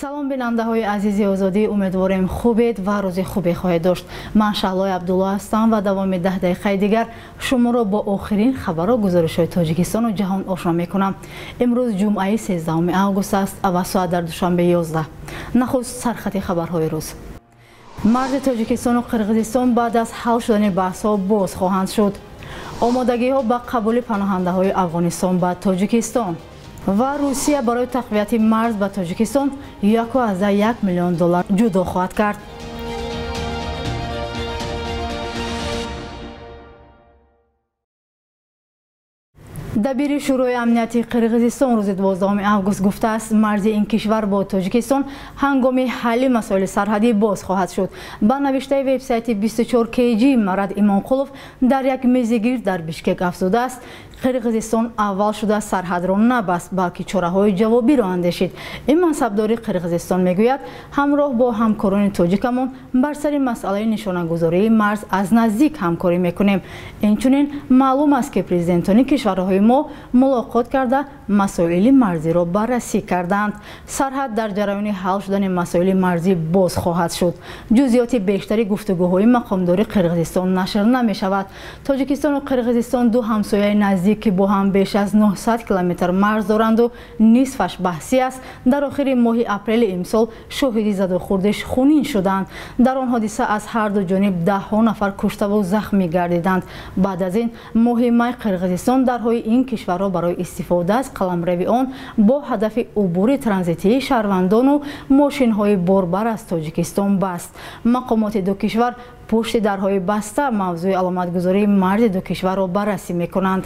Салом бинандаҳои азизи Озодӣ, умедворем хубед ва рӯзи хубе хоҳед дошт. Ман Шаҳлои Абдулло ҳастам ва давоми 10 дақиқаи дигар шуморо бо охирин хабару гузоришҳои Тоҷикистону ҷаҳон ошно мекунам. Имрӯз ҷумъаи 13 август аст ва соат дар Душанбе 11. Нахуст сархати хабарҳои рӯз. Марзи Тоҷикистону Қирғизистон баъд аз ҳал шудани баҳсҳо боз хоҳанд шуд. Омодагиҳо ба қабули паноҳандаҳои Афғонистон ба Тоҷикистон ва Русия барои тақвияти марз ба Тоҷикистон 1,1 миллион доллар ҷудо хоҳад кард. Дабири Шӯрои амнияти Қирғизистон рӯзи 12 август гуфтааст, марзи ин кишвар бо Тоҷикистон ҳангоми ҳалли масоили сарҳадӣ боз хоҳад шуд. Ба навиштаи вебсайти 24 kg Марат Имонқулов дар як мезигирд дар Бишкек афзудааст, Қирғизистон аввал шуда сарҳадро набаст, балки чораҳои ҷавобиро андешид. Ин мансабдори Қирғизистон мегӯяд, ҳамроҳ бо ҳамкорони тоҷикамон бар сари масъалаи нишонагузории марз аз наздик ҳамкорӣ мекунем. Инчунин маълум аст, ки президентони кишварҳои мо мулоқот карда масоили марзиро баррасӣ карданд. Сарҳад дар ҷараёни ҳал шудани масоили марзӣ боз хоҳад шуд. Ҷузъиёти бештари гуфтугӯҳои мақомдори Қирғизистон нашр намешавад. Тоҷикистону Қирғизистон ду ҳамсояи наздик ки бо ҳам беш аз 900 километр марз доранду нисфаш баҳсӣ аст, дар охири моҳи апрели имсол шоҳиди задухӯрдиш хунин шуданд. Дар он ҳодиса аз ҳар ду ҷониб даҳҳо нафар куштаву захмӣ гардиданд. Баъд аз ин моҳи май Қирғизистон дарҳои ин кишварро барои истифода аз қаламрави он бо ҳадафи убури транзитии шаҳрвандону мошинҳои борбар аз Тоҷикистон баст. Мақомоти ду кишвар пушти дарҳои баста мавзӯи аломатгузории марзи ду кишварро баррасӣ мекунанд.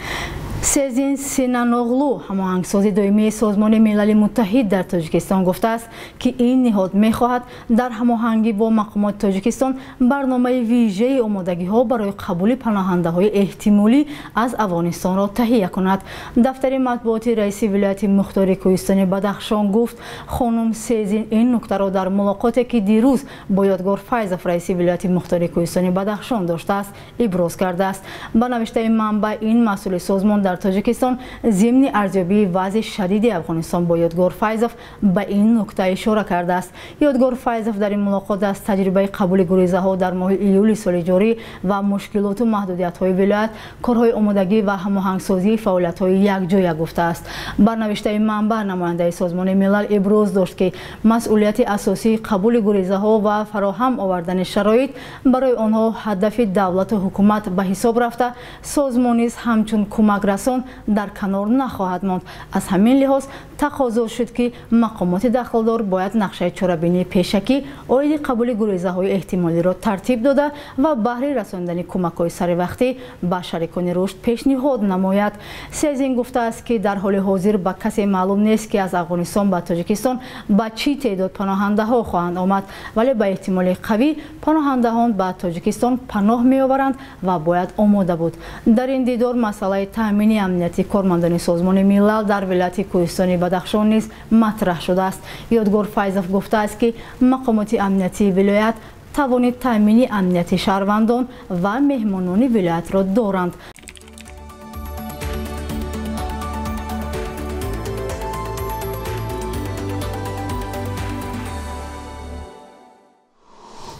Сезин Синаноғлу, ҳамоҳангсози доимии Созмони Милали Муттаҳид дар Тоҷикистон, гуфтааст, ки ин ниҳод мехоҳад дар ҳамоҳангӣ бо мақомоти Тоҷикистон барномаи вижаи омодагиҳо барои қабули паноҳандаҳои эҳтимолӣ аз Афғонистонро таҳия кунад. Дафтари матбуоти раиси вилояти мухтори Кӯҳистони Бадахшон гуфт, хонум Сезин ин нуктаро дар мулоқоте, ки дирӯз бо Ёдгор Файзов, раиси вилояти мухтори Кӯҳистони Бадахшон доштааст, иброз кардааст. Ба навиштаи манбаъ, ин масъули созмон дар Тоҷикистон зимни арзёбии вазъи шадиди Афғонистон бо Ёдгор Файзов ба ин нукта ишора кардааст. Ёдгор Файзов дар ин мулоқот аз таҷрибаи қабули гурезаҳо дар моҳи июли соли ҷорӣ ва мушкилоту маҳдудиятҳои вилоят, корҳои омодагӣ ва ҳамоҳангсозии фаъолиятҳои якҷоя гуфтааст. Бар навиштаи манбаъ, намояндаи Созмони Милал иброз дошт, ки масъулияти асосии қабули гурезаҳо ва фароҳам овардани шароит барои онҳо ҳадафи давлату ҳукумат ба ҳисоб рафта, созмон низ ҳамчун кӯмакрасон дар канор нахоҳад монд. Аз ҳамин лиҳоз тақозо шуд, ки мақомоти дахлдор бояд нақшаи чорабинии пешакӣ оиди қабули гурезаҳои эҳтимолиро тартиб дода ва баҳри расондани кӯмакҳои саривақтӣ ба шарикони рушд пешниҳод намояд. Сезин гуфтааст, ки дар ҳоли ҳозир ба касе маълум нест, ки аз Афғонистон ба Тоҷикистон ба чӣ теъдод паноҳандаҳо хоҳанд омад, вале ба эҳтимоли қавӣ паноҳандаҳон ба Тоҷикистон паноҳ меоваранд ва бояд омода буд. Дар ин дидор масъалаи таъмини амнияти кормандони Созмони Милал дар вилояти Кӯҳистони Бадахшон низ матраҳ шудааст. Ёдгор Файзов гуфтааст, ки мақомоти амниятии вилоят тавони таъмини амнияти шаҳрвандон ва меҳмонони вилоятро доранд.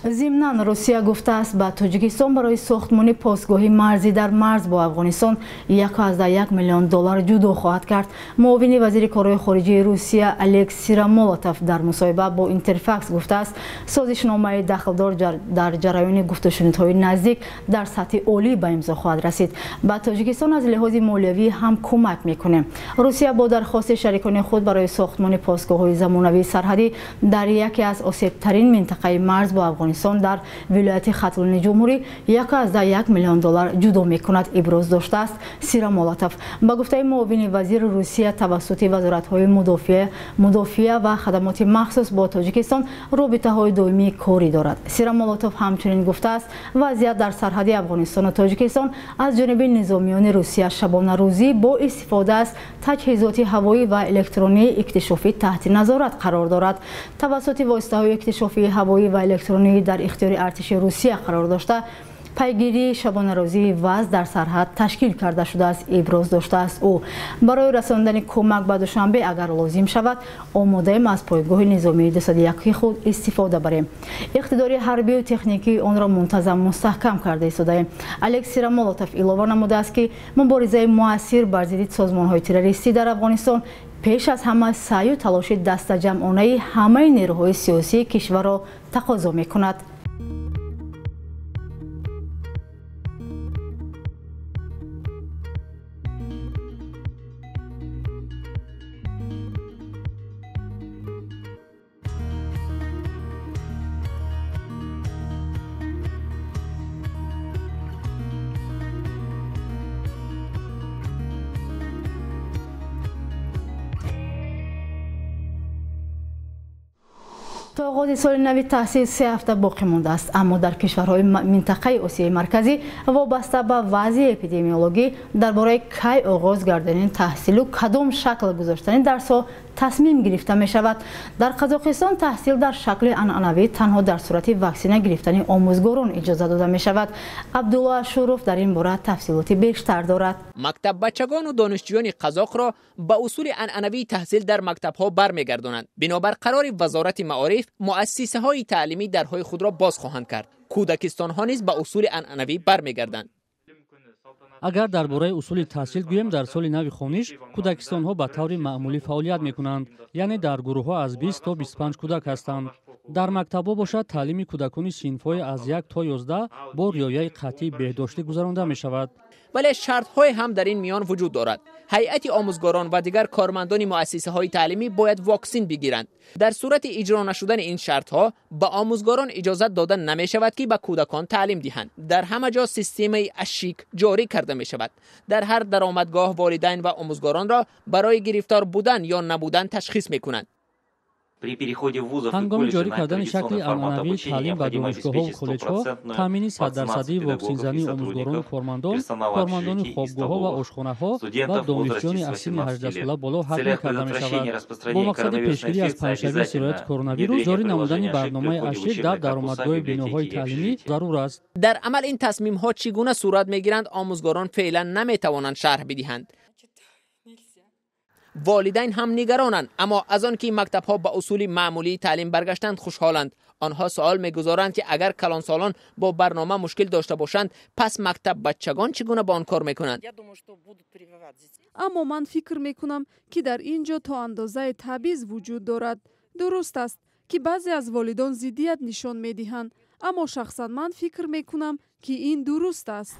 Зимнан Русия гуфтааст, ба Тоҷикистон барои сохтмони постгоҳи марзӣ дар марз бо Афғонистон 1,1 миллион доллар ҷудо хоҳад кард. Муовини вазири корҳои хориҷии Русия Олег Сиромолотов дар мусоҳиба бо Интерфакс гуфтааст, созишномаи дахлдор дар ҷараёни гуфтушунидҳои наздик дар сатҳи олӣ ба имзо хоҳад расид. Ба Тоҷикистон аз лиҳози молиявӣ ҳам кӯмак мекунем. Русия бо дархости шарикони худ барои сохтмони постгоҳҳои замонавии сарҳадӣ дар яке аз осебтарин минтақаи марз бо Афғонистон дар вилояти Хатлони ҷумҳурӣ 1,1 миллион доллар ҷудо мекунад, иброз доштааст Сиромолотов. Ба гуфтаи муовини вазир, Русия тавассути вазоратҳои мудофиа ва хадамоти махсус бо Тоҷикистон робитаҳои доимии корӣ дорад. Сиромолотов ҳамчунин гуфтааст, вазъият дар сарҳади Афғонистону Тоҷикистон аз ҷониби низомиёни Русия шабонарӯзӣ бо истифода аз таҷҳизоти ҳавоӣ ва электронии иктишофӣ таҳти назорат қарор дорад. Тавассути воситаҳои иктишофии ҳавоӣ ва электронӣ дар ихтиёри артиши Русия қарор дошта, Пайгирии шабонарӯзии вазъ дар сарҳад ташкил карда шудааст, иброз доштааст ӯ. Барои расондани кӯмак ба Душанбе агар лозим шавад, омодаем аз пойгоҳи низомии 201 худ истифода барем. Иқтидори ҳарбию техникии онро мунтазам мустаҳкам карда истодаем. Олег Сиромолотов илова намудааст, ки муборизаи муассир бар зидди созмонҳои террористӣ дар Афғонистон пеш аз ҳама саъю талоши дастаҷамъонаи ҳамаи нерӯҳои сиёсии кишварро тақозо мекунад. То оғози соли нави таҳсил 3 ҳафта боқӣ мондааст, аммо дар кишварҳои минтақаи Осиёи Марказӣ вобаста ба вазъи эпидемиологӣ дар бораи кай оғоз гардани таҳсилу кадом шакл гузоштани дарсҳо тасмим гирифта мешавад. Дар Қазоқистон таҳсил дар шакли анъанавӣ танҳо дар сурати ваксина гирифтани омӯзгорон иҷоза дода мешавад. Абдулло Ашуров дар ин бора тафсилоти бештар дорад. Мактаббачагону донишҷӯёни қазоқро ба усули анъанавии таҳсил дар мактабҳо бармегардонанд. Бинобар қарори Вазорати маориф, муассисаҳои таълимӣ дарҳои худро боз хоҳанд кард. Кӯдакистонҳо низ ба усули анъанавӣ бармегарданд. Агар дар бораи усули таҳсил гӯем, дар соли нави хониш кӯдакистонҳо ба таври маъмулӣ фаъолият мекунанд, яъне дар гурӯҳҳо аз 20 то 25 кӯдак ҳастанд. Дар мактабҳо бошад, таълими кӯдакони синфҳои аз 1 то 11 бо риояи қатъии беҳдоштӣ гузаронда мешавад. Вале шартҳое ҳам дар ин миён вуҷуд дорад. Ҳайати омӯзгорон ва дигар кормандони муассисаҳои таълимӣ бояд воксин бигиранд. Дар сурати иҷро нашудани ин шартҳо ба омӯзгорон иҷозат дода намешавад, ки ба кӯдакон таълим диҳанд. Дар ҳама ҷо системаи ашик ҷорӣ карда мешавад. Дар ҳар даромадгоҳ волидайн ва омӯзгоронро барои гирифтор будан ё набудан ташхис мекунанд. Ҳангоми ҷорӣ кардани шакли анъанавии таълим ба донишгоҳҳову коллеҷҳо, таъмини 100-дарсадии воксинзании омӯзгорону кормандон, кормандони хобгоҳҳо ва ошхонаҳо ва донишҷӯёни аз синни 18-сола боло ҳатмӣ карда мешавад. Бо мақсади пешгирӣ аз паҳншавии сирояти коронавирус, ҷорӣ намудани барномаи ашик дар даромадгоҳи биноҳои таълимӣ зарур аст. Дар амал ин тасмимҳо чӣ гуна сурат мегиранд, омӯзгорон феълан наметавонанд шарҳ бидиҳанд. Волидайн ҳам нигаронанд, аммо аз он ки мактабҳо ба усули маъмулии таълим баргаштанд хушҳоланд. Онҳо суол мегузоранд, ки агар калонсолон бо барнома мушкил дошта бошанд, пас мактаббачагон чӣ гуна бо он кор мекунанд? Аммо ман фикр мекунам, ки дар ин ҷо то андозаи табъиз вуҷуд дорад. Дуруст аст, ки баъзе аз волидон зиддият нишон медиҳанд, аммо шахсан ман фикр мекунам, ки ин дуруст аст.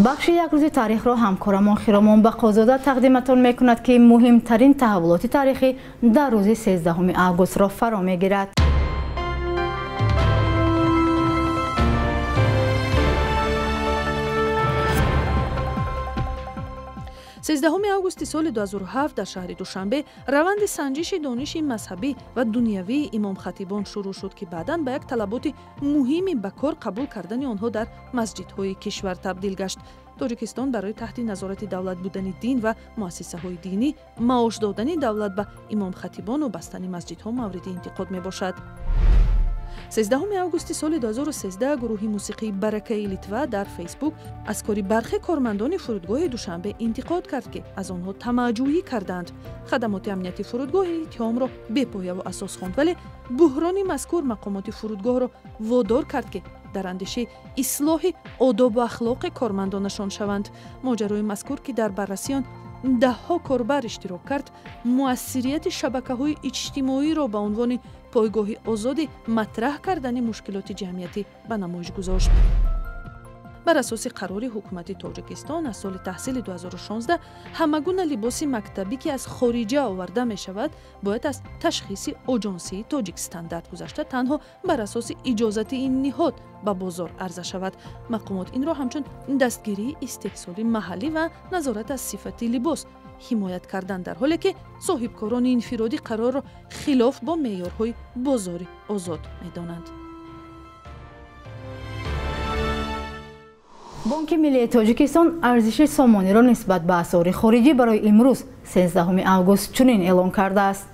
Бахши як рӯзи таърихро ҳамкорамон Хиромон Бақозода тақдиматон мекунад, ки муҳимтарин таҳаввулоти таърихӣ дар рӯзи 13 августро фаро мегирад. Сездаҳуми августи соли 2007 дар шаҳри Душанбе раванди санҷиши дониши мазҳабӣ ва дунявии имомхатибон шурӯъ шуд, ки баъдан ба як талаботи муҳими ба кор қабул кардани онҳо дар масҷидҳои кишвар табдил гашт. Тоҷикистон барои таҳти назорати давлат будани дин ва муассисаҳои динӣ, маош додани давлат ба имомхатибону бастани масҷидҳо мавриди интиқод мебошад. 13 августи соли 2013 гурӯҳи мусиқии Баракаи Литва дар Фейсбук аз кори бархе кормандони фурудгоҳи Душанбе интиқод кард, ки аз онҳо тамаъҷӯӣ карданд. Хадамоти амнияти фурудгоҳ ин иттиҳомро бепояву асос хонд, вале буҳрони мазкур мақомоти фурудгоҳро водор кард, ки дар андешаи ислоҳи одобу ахлоқи кормандонашон шаванд. Моҷарои мазкур, ки дар баррасии он даҳҳо корбар иштирок кард, муассирияти шабакаҳои иҷтимоиро ба унвони пойгоҳи озоди матраҳ кардани мушкилоти ҷамъиятӣ ба намоиш гузошт. Бар асоси қарори ҳукумати Тоҷикистон аз соли таҳсили 2016 ҳама гуна либоси мактабӣ, ки аз хориҷа оварда мешавад, бояд аз ташхиси оҷонсии Тоҷикстандарт гузашта танҳо бар асоси иҷозати ин ниҳод ба бозор арза шавад. Мақомот инро ҳамчун дастгирии истеҳсоли маҳаллӣ ва назорат аз сифати либос ҳимоят кардан, дар ҳоле ки соҳибкорони инфиродӣ қарорро хилоф бо меъёрҳои бозори озод медонанд. Бонки Миллии Тоҷикистон арзиши сомониро нисбат ба асъори хориҷӣ барои имрӯз 13 август чунин эълон кардааст.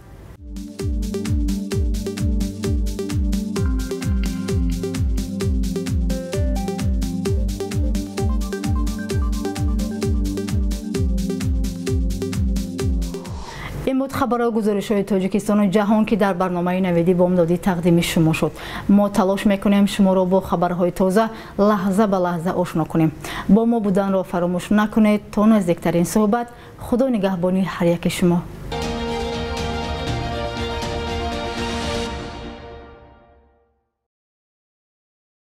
Ин буд хабарҳои гузоришҳои Тоҷикистону ҷаҳон, ки дар барномаи «Навиди бомдодӣ» тақдими шумо шуд. Мо талош мекунем шуморо бо хабарҳои тоза лаҳза ба лаҳза ошно кунем. Бо мо буданро фаромӯш накунед. То наздиктарин суҳбат, Худо нигаҳбони ҳар яки шумо.